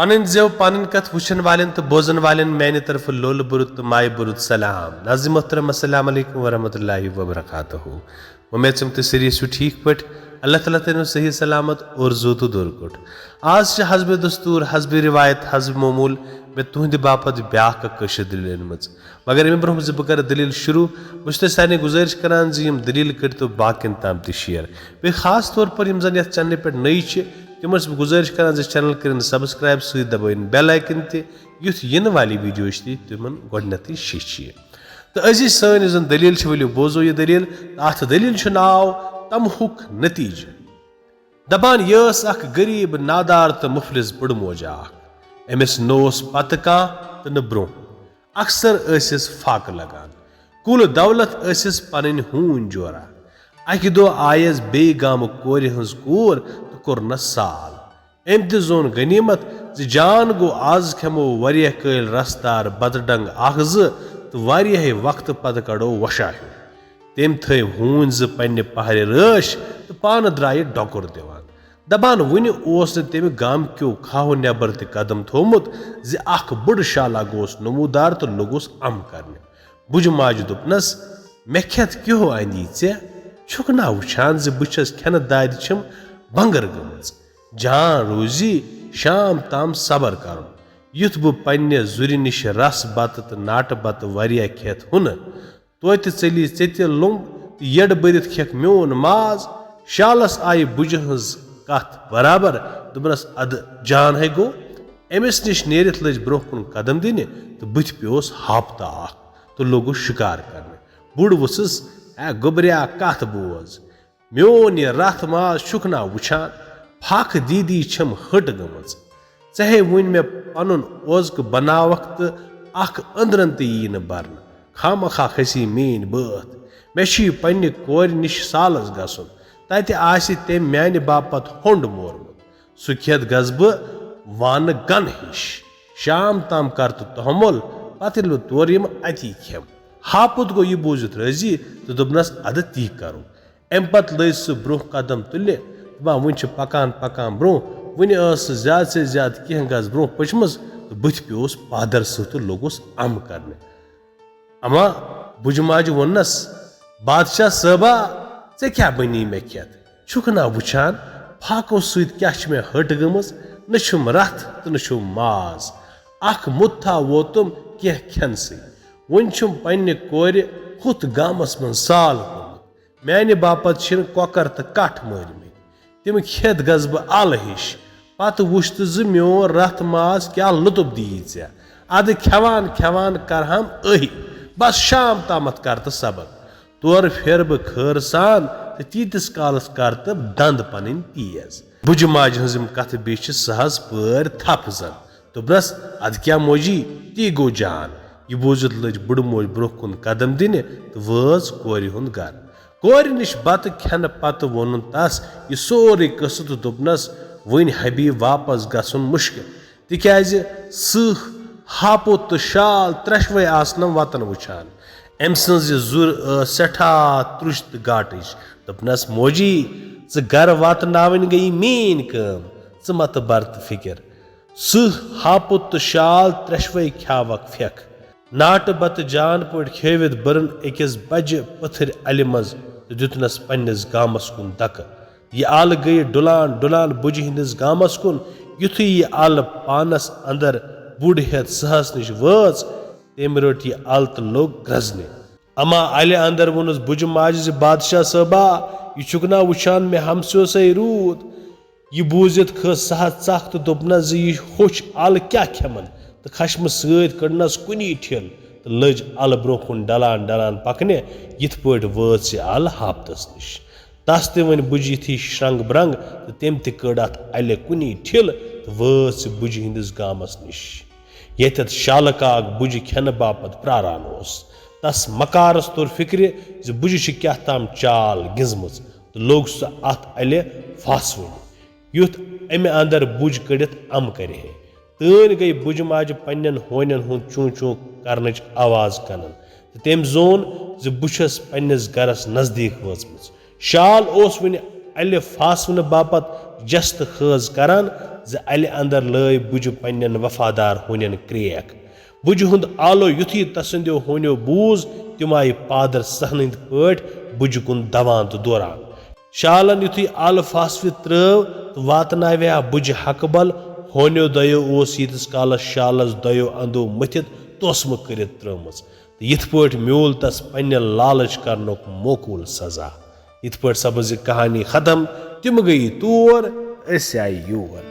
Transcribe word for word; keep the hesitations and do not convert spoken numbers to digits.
پنٕنۍ زٮ۪و پنٕنۍ کتھ وٕچھن والٮ۪ن تہٕ بوزن والٮ۪ن میانہِ طرفہٕ لولہٕ بُرُت تہٕ مایہِ بُرُت سلام۔ ناظرین محترم، السلام علیکم ورحمۃ اللہ وبرکاتہ۔ وۄمید چھم تُہۍ سٲری ٲسِو ٹھیٖک پٲٹھۍ۔ اللہ تعالیٰ تھٲینو صحیح سلامت اور زوٗ تہٕ دوٚر کوٚٹ۔ آز چھِ حسب دستور، حسب روایت، حسب معمول مےٚ تُہنٛدِ باپتھ بیاکھ اکھ کٲشِر دٔلیٖل أنمٕژ۔ مگر اَمہِ برونٛہہ زِ بہٕ کرٕ دٔلیٖل شروٗع، بہٕ چھُس تۄہہِ سارنٕے گُزٲرِش کران زِ یِم دٔلیٖل کٔرۍتو باقین تام تہِ share۔ بیٚیہِ خاص طور پر یِم زن یتھ channelہِ پٮ۪ٹھ نٔے چھِ، تِمن چھُس بہٕ گُزٲرِش کران زِ channel کٔرِن subscribe، سۭتۍ دبٲیِن bell icon تہِ، یُتھ یِنہٕ والہِ videoٕچ تہِ تِمن گۄڈٕنیتھٕے شیٚچھ یِیہِ۔ تہٕ عزیز سٲنۍ یُس زن دٔلیٖل چھِ، ؤلِو بوزو یہِ دٔلیٖل۔ تہٕ اتھ دٔلیٖل چھُ ناو تمہُک نتیٖجہٕ۔ دپان، یہِ ٲس اکھ غریب، نادار تہٕ مفلس بٕڑٕ موج اکھ۔ أمِس نہ اوس پتہٕ کانٛہہ تہٕ نہٕ برونٛہہ۔ اکثر ٲسِس فاقہٕ لگان۔ کُل دولت ٲسِس پنٕنۍ ہوٗنۍ جورا۔ اکہِ دۄہ آیس بیٚیہِ گامہٕ کورِ ہٕنٛز کوٗر تہٕ کوٚرنس سال۔ أمۍ تہِ زون غنیمت زِ جان گوٚو، از کھٮ۪مو واریاہ کٲلۍ رسدار بتہٕ ڈنگ اکھ زٕ تہٕ واریاہے وقتہٕ پتہٕ کڑو وۄشاہ ہیوٗ۔ تٔمۍ تھٲوۍ ہوٗنۍ زٕ پننہِ پہرِ رٲچھ تہٕ پانہٕ درٛایہِ ڈۄکُر دِوان۔ دپان، وُنہِ اوس نہٕ تٔمۍ گامہٕ کیو کھاہو نٮ۪بر تہِ قدم تھوومُت زِ اکھ بٕڑٕ شالا گوس نمودار تہٕ لوٚگُس ام کرنہِ۔ بُجہِ ماجہِ دوٚپنس، مےٚ کھٮ۪تھ کیُہو اندی ژےٚ؟ چھُکھ نا وُچھان زِ بہٕ چھس کھٮ۪نہٕ دادِ چھم بنگر گٔمٕژ؟ جان روٗزی شام تام صبر کرُن، یُتھ بہٕ پننہِ زُرِ نِش رس بتہٕ تہٕ ناٹہٕ بتہٕ واریاہ کھٮ۪تھ ہُنہٕ۔ توتہِ ژٔلی ژےٚ تہِ لوٚنٛگ تہٕ یٔڈ بٔرِتھ کھٮ۪کھ میون ماز۔ شالس آیہِ بُجہِ ہٕنٛز کتھ برابر، دوٚپنس، ادٕ جان ہے گوٚو۔ أمِس نِش نیٖرِتھ لٔج برونٛہہ کُن قدم دِنہِ تہٕ بٕتھِ پیوس ہاپتہٕ اکھ تہٕ لوٚگُس شِکار کرنہِ۔ بُڈ وُژھس، اے گوٚبریا، کتھ بوز۔ میون یہِ رتھ ماز چھُکھ نا وُچھان؟ پھکھ دیٖدی چھم ہٕٹ گٔمٕژ۔ ژےٚ ہے وُنۍ مےٚ پنُن اوزکہٕ بناوکھ تہٕ اکھ أنٛدرن تہِ یی نہٕ برنہٕ۔ خامخا کھسی میٲنۍ بٲتھ۔ مےٚ چھُ یہِ پننہِ کورِ نِش سالس گژھُن۔ تتہِ آسہِ تٔمۍ میانہِ باپتھ ہونٛڈ مورمُت۔ سُہ کھٮ۪تھ گژھٕ بہٕ وانہٕ گن ہِش۔ شام تام کر تہٕ تحمل، پتہٕ ییٚلہِ بہٕ تورٕ یِمہٕ اتی کھٮ۪مہٕ۔ ہاپُت گوٚو یہِ بوٗزِتھ رٲضی تہٕ دوٚپنس، ادٕ تی کرو۔ امہِ پتہٕ لٔج سُہ برونٛہہ قدم تُلنہِ۔ دپان، وُنہِ چھِ پکان پکان برونٛہہ، وُنہِ ٲس سُہ زیادٕ سے زیادٕ کینٛہہ گز برونٛہہ پٔچمٕژ تہٕ بٕتھِ پیوس پادر سۭتۍ تہٕ لوٚگُس ام کرنہِ۔ اما بُجہِ ماجہِ ووٚننس، بادشاہ صٲبا، ژےٚ کیٛاہ بنی مےٚ کھٮ۪تھ؟ چھُکھ نا وُچھان، پھاکو سۭتۍ کیٛاہ چھِ مےٚ ہٕٹ گٔمٕژ؟ نہ چھُم رتھ تہٕ نہ چھُم ماز۔ اکھ مُتھا ووتُم کینٛہہ کھٮ۪نسٕے۔ وۄنۍ چھُم پننہِ کورِ ہُتھ گامس منٛز سال گوٚمُت۔ میانہِ باپتھ چھِن کۄکر تہٕ کٹھ مٲرمٕتۍ۔ تِم کھٮ۪تھ گژھٕ بہٕ الہٕ ہِش۔ پتہٕ وُچھ تہٕ زِ میون رتھ ماز کیٛاہ لطف دِیی ژےٚ۔ ادٕ کھٮ۪وان کھٮ۪وان کرہم أہۍ۔ بس شام تامتھ کر تہٕ صبر۔ تورٕ پھیرٕ بہٕ خٲر سان تہٕ تیٖتِس کالس کر تہٕ دند پنٕنۍ تیز۔ بُجہِ ماجہِ ہٕنٛز یِم کتھٕ بیٚیہِ چھِ سہز پٲرۍ تھپھ زن۔ دوٚپنس، ادٕ کیٛاہ موجی، تی گوٚو جان۔ یہِ بوٗزِتھ لٔج بٕڑٕ موج برونٛہہ کُن قدم دِنہِ تہٕ وٲژ کورِ ہُنٛد گرٕ۔ کورِ نِش بتہٕ کھٮ۪نہٕ پتہٕ ووٚنُن تس یہِ سورُے قصہٕ تہٕ دوٚپنس، وُنہِ حبیب واپس گژھُن مُشکل، تِکیازِ سٕہہ، ہاپُت تہٕ شال ترٛٮ۪شوَے آسنم وطن وُچھان۔ أمۍ سٕنٛز یہِ زُر ٲس سٮ۪ٹھاہ ترُش تہٕ گاٹٕج۔ دوٚپنس، موجی، ژٕ گرٕ واتناوٕنۍ گٔیی میٛٲنۍ کٲم، ژٕ مہ تہٕ بر تہٕ فِکر۔ سٕہہ، ہاپُت تہٕ شال ترٛٮ۪شوَے کھیاوکھ پھٮ۪کھ۔ ناٹہٕ بتہٕ جان پٲٹھۍ کھیٲوِتھ بٔرٕن أکِس بجہِ پٔتھٕرۍ الہِ منٛز تہٕ دیُتنس پننِس گامس کُن دکہٕ۔ یہِ ال گٔیہِ ڈُلان ڈُلان بُجہِ ہٕنٛدِس گامس کُن۔ یُتھُے یہِ ال پانس اندر بُڈ ہٮ۪تھ سٕہس نِش وٲژ، تٔمۍ رٔٹ یہِ ال تہٕ لوٚگ گرٛزنہِ۔ اما الہِ اندر ووٚنُس بُجہِ ماجہِ زِ، بادشاہ صٲبا، یہِ چھُکھ نا وُچھان مےٚ ہمسیوسے روٗد؟ یہِ بوٗزِتھ کھٔژ سٕہس ژکھ تہٕ دوٚپنس زِ یہِ ہوٚچھ ال کیٛاہ کھٮ۪من، تہٕ خشمہٕ سۭتۍ کٔڈنس کُنی ٹھِل تہٕ لٔج ال برونٛہہ کُن ڈلان ڈلان پکنہِ۔ یِتھ پٲٹھۍ وٲژ یہِ ال ہاپتس نِش۔ تس تہِ ؤنۍ بُجہِ یِتھی شرنٛگ برنٛگ تہٕ تٔمۍ تہِ کٔڈ اتھ الہِ کُنی ٹھِل تہٕ وٲژ یہِ بُجہِ ہٕنٛدِس گامس نِش، ییٚتٮ۪تھ شالہٕ کاک بُجہِ کھٮ۪نہٕ باپتھ پراران اوس۔ تس مکارس توٚر فِکرِ زِ بُجہِ چھِ کیٛاہ تام چال گِنٛزمٕژ تہٕ لوٚگ سُہ اتھ الہِ پھاسوٕنہِ، یُتھ امہِ اندر بُج کٔڑِتھ ام کرِ ہے۔ تٲنۍ گٔیہِ بُجہِ ماجہِ پننٮ۪ن ہونٮ۪ن ہُنٛد چوٗں چوٗں کرنٕچ آواز کنان تہٕ تٔمۍ زون زِ بہٕ چھَس پننِس گرس نزدیٖک وٲژمٕژ۔ شال اوس وُنہِ الہِ پھاسونہٕ باپتھ جستہٕ خٲز کران زِ الہِ اندر لٲے بُجہِ پننٮ۪ن وفادار ہونٮ۪ن کرٛیک۔ بُجہِ ہُنٛد آلو یُتھُے تسٕنٛدیو ہونٮ۪و بوٗز، تِم آیہِ پادر سہنٕنٛدۍ پٲٹھۍ بُجہِ کُن دوان تہٕ دوران۔ شالن یُتھُے آلہٕ فاسفہِ ترٲو تہٕ واتناوِ ہا بُجہِ حقہٕ بل، ہونٮ۪و دۄیو اوس ییٖتِس کالس شالس دۄیو اندو مٔتھِتھ توسمہٕ کٔرِتھ ترٲومٕژ۔ تہٕ یِتھ پٲٹھۍ میوٗل تس پننہِ لالٕچ کرنُک موکوٗل سزا۔ یِتھ پٲٹھۍ سپٕز یہِ کہانی ختم، تِم گٔیہِ تور، أسۍ آیہِ یور۔